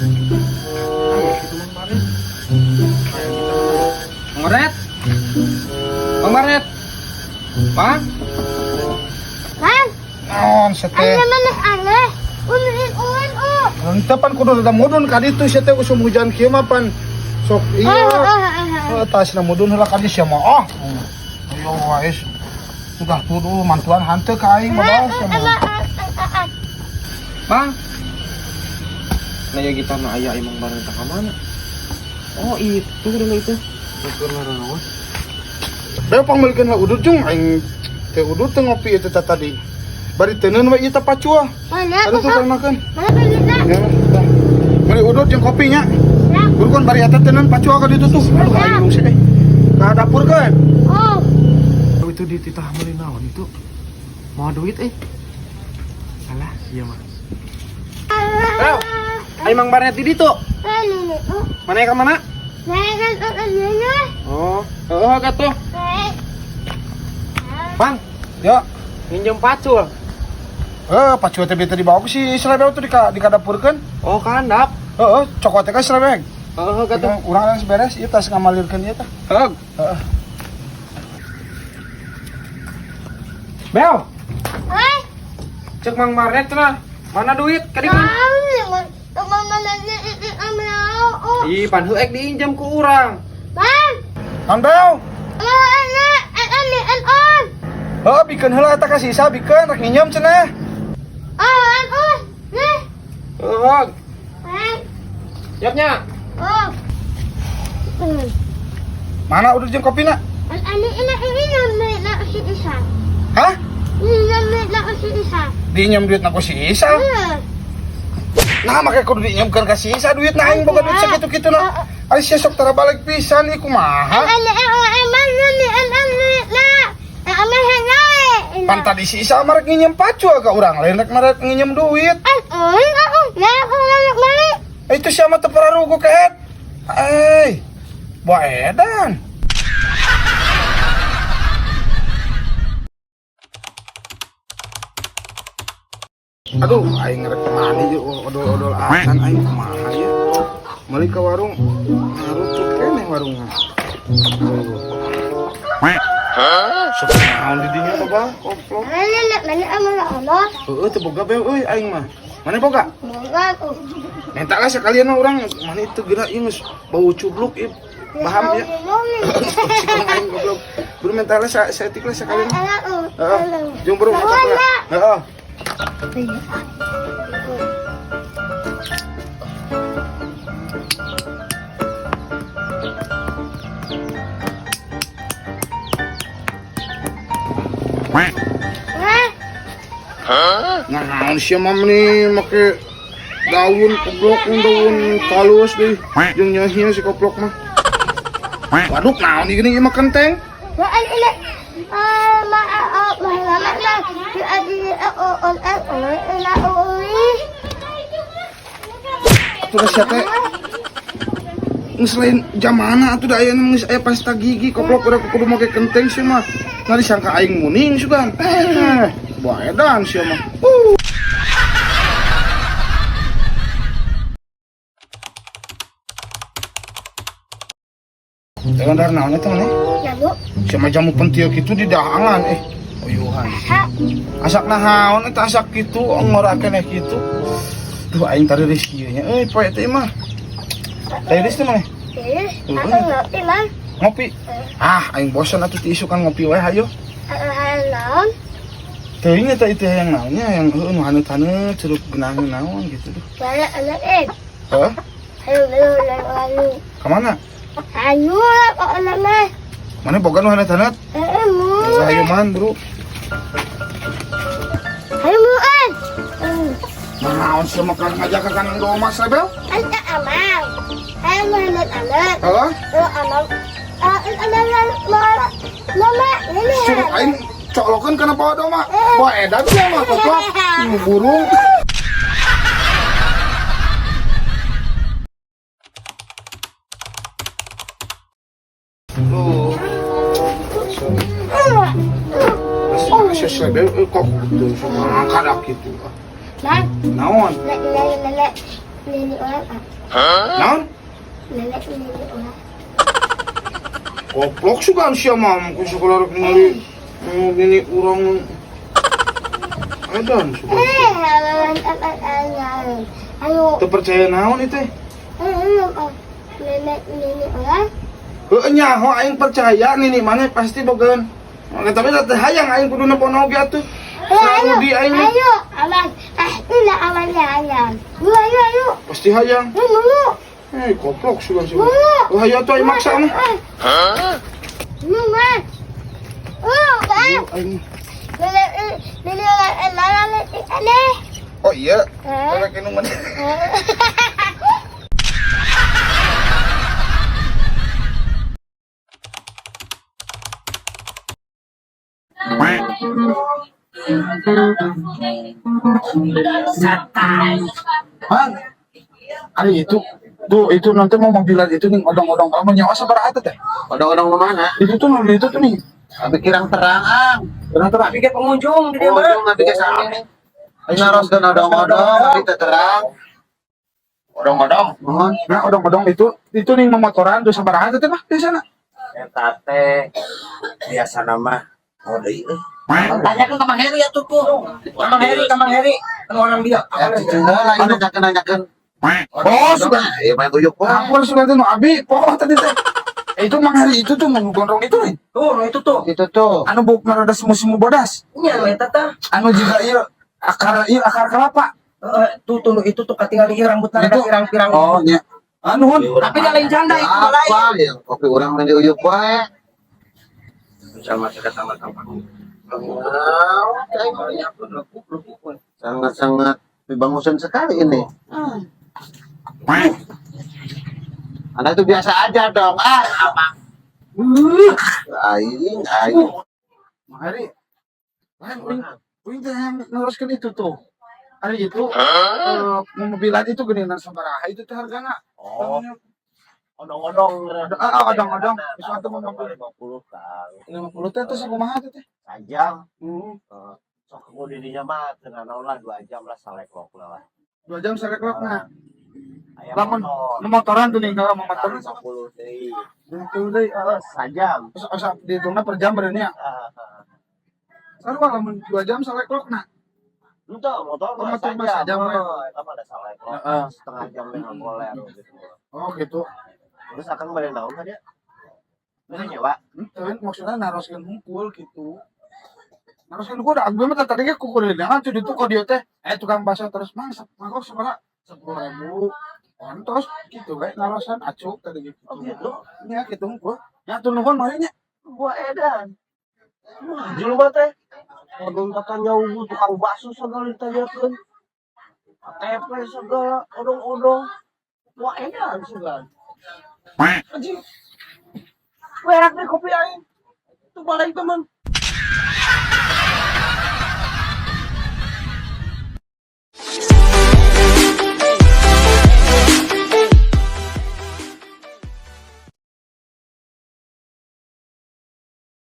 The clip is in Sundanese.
Ayo gitu Mang Baret. Kayak gitu. Mang Baret. Mang Baret. Mang. Mang, Naon sia teh? aya mana aneh? Ulin ulin oh. Henteu pan kudu rada mudun ka ditu sia teh usum hujan kieu mah pan. Sok iya. Heuh, tasna mudun heula ka dieu sia mah. Oh. Ayo wae. Sudah tuh mantuan hanteu ka aing mah bae sia mah. Mang. Nah ya gitar na aya Mang Baret ka mana? Oh, itu dulu itu. Syukur ngaran. Beo pangmeulikeun heula udut jung aing teh udut teh ngopi itu teh tadi. Bari teuneun we ieu teh pacua. Mana Aduh tuh makan. Mana duitna? Ya, tah. Meuli udut jeung kopinya. Ya. Buruan bari eta teuneun pacua ka ditu tuh. Aduh aing rungse eh. Ka dapur kan. Oh. Itu dititah meuli naon itu? Mau duit eh. Salah, iya mah. Beo, ayo Mang Baret di ditu. Mana ya ka mana? Oh, heeh katuh. Bang, Ya. minjem pacul. Eh, pacua teh bieu teh dibawa ku si Isra tuh di ka dapurkeun. Oh, kandap. Heeh, cokot teh ka Isra beg. Heeh, katuh. Urang geus beres ieu tas ngamalirkeun ieu teh. Heeh. Heeh. Bel, cek Mang Baret cenah. Mana duit ka dieu? Ih, pan heuek diinjem ku urang. Kan Beo. Heeh, bikeun heula eta ka si Isa bikeun rek nginjem cenah. Heeh. Siap nya? Mana udut jeung kopina? Hah? Diinjem duit na ku si Isa. Nah, make kudu diinjemkeun ka si Isa duit na aing boga duit sakitu-kitu na. Ari sia sok tara balik pisan ieu kumaha? Pan tadi si Isa mah rek nginjem pacua ka urang, lain rek rek nginjem duit. Eh, itu siapa teu pararugu keet? Eh, buah edan. Aduh, aing rek mandi jeung odol-odol acan aing kumaha ya. Meuli ka warung, ngarucut keneh warungna. Sok naon di dinya bapak? Koplok. Heeh, teu boga beo euy aing mah. Mana boga? Minta lah sekalian mah urang mana itu geura ieu geus bau cubluk ieu. Paham ya? Si aing goblok. Buru minta lah saeutik lah sekalian. Heeh. Jeung buru matak lah. Heeh. Nah, naon sia mah meni make daun koplok daun talus deui jeung nyahinya si koplok mah. Waduh, naon ieu geuning ieu mah kenteng. Atuh sia teh geus lain jamana atuh da aya geus aya pasta gigi koplok urang kudu make kenteng sia mah. Nah disangka aing muning sugan. Eh, buah edan sia mah. Jangan dar naon eta maneh? Jamu. Sia mah jamu pentil kitu di dahangan eh. Uyuhan. Asak naon eta asak kitu ngora keneh kitu. Duh aing tariris kieu nya euy poe teh mah. Tariris teh maneh? Terus, aku ngopi, Mang. Ngopi. Ah, aing bosan atuh ti isukan ngopi wae hayo. Naon? Teuing eta itu yang naonnya yang heueuh nu haneut-haneut cerup geunaheun naon gitu duh. Mana anak eh? Heuh, Ayo, ayo, ayo, ayo. ka mana? Ayo lah, kok anak mah. Mana boga nu haneut-haneut? Eh, mu. Hayo man, Bro. Ayo, mu, eh. Naon sia mah kan ngajak ka kanang doma sebel? Ayo, amang. Ayo, Muhammad anak. Heuh? Ayo, amang. Ayo, mama, ini. Curug aing colokeun kana bawa doma. Bawa edan sia mah goblok. Burung. Duh. Kok gitu sama kadak gitu. Mang, Naon? le le le le Nini urang ah. Naon? Nenek nini urang. Koplok sugan sia mah ku sekolah rek ningali nini urang. Edan sugan. Eh, ayo. Teu percaya naon itu teh? Nenek nini urang. Heueuh nyaho aing percaya nini maneh pasti bogaeun. Nah, tapi teh hayang aing kudu nempo oge atuh. Ayo, Di aing mah. ayo, aman. Ah, ini amannya ayam. Ayo, ayo, ayo. Pasti hayang. Nunggu. Eh, koplok sugan sih. Oh, hayo atuh aing maksa mah. Hah? Nunggu. Oh, bang. Aing. Nini, nini urang lala lala. Oh iya. Rek nu mana? Man, ari itu tuh itu nanti mau mobilan itu nih odong-odong kamu nyawa sabaraha teh? Odong-odong mana? Itu tuh mobil itu tuh nih. Abi kirang terang ang. Terang-terang. Abi pengunjung di dia mah. Pengunjung abi ke sami. Ayo naroskeun odong-odong abi teu terang. Odong-odong. Mohon. Nah, odong-odong itu nih motoran tuh sabaraha teh mah di sana. Eta teh biasa nama oh deui euy. Tanyakan ke Mang Heri atuh tuh. Mang Heri, ka Mang Heri. Kan orang dia. Ya cucu heula ieu nanyakeun-nanyakeun. Oh, sudah. Ieu mah guyuk wae. Aku sudah tuh abi pokok tadi teh. Eh, itu Mang Heri itu tuh mau gondrong itu nih. Tuh, nu itu tuh. Itu tuh. Anu buk rada semu-semu bodas. Nya nu eta tah. Anu juga ieu akar kelapa. Heeh, tuh tuh nu itu tuh katingali ieu rambutna rada Itu. pirang-pirang. Oh, nya. Anu hun. Tapi da lain janda itu mah lain. Apa ya kopi urang mah diuyuk wae. Sama sama sama. Sangat-sangat dibangusan sekali ini. Anda itu biasa aja dong. Ah, apa? Aing, aing. Mang Heri. Lain uing uing teh yang neruskeun itu tuh. Ari itu mobilan itu geuningan sabaraha itu teh hargana. Oh, odong-odong. Ah, odong-odong. Bisa atuh mau mobil. 50 Kang. 50 teh terus kumaha teh teh? Sajam. Sok ku di dinya mah teu nanaon lah 2 jam lah saleklok lah. 2 jam sareklokna. Aya Lamun motor. nu motoran tuh nih kalau mau motoran 50 deui. 50 deui heeh. Sajam. Terus asa dihitungna per jam berarti ya. Ah, Sarua lamun 2 jam saleklokna. Ente motor Oh, mah motor mah sajam. sajam, we. Oh, eta mah ada saleklok. Heeh. Setengah jam we ngagoler gitu. Oh gitu. Terus akang bade naon ka dia? Bade nyewa. Henteu maksudna naroskeun hungkul gitu. Naroskeun hungkul da abdi mah tadi ge kukulilingan tuh ditu ka dieu teh. Eh tukang bakso terus mang mangkok sabaraha? 10.000. Ontos gitu we narosan acuk tadi gitu. Oh gitu. Nya gitu hungkul. Ya tuh nuhun mah nya. Gua edan. Wah, jelema teh. Odong katanya ungu tukang bakso segala ditanyakeun. KTP segala, odong-odong. Wah, edan segala. Anjing. Berak deh kopi aing. Tuh balik teman.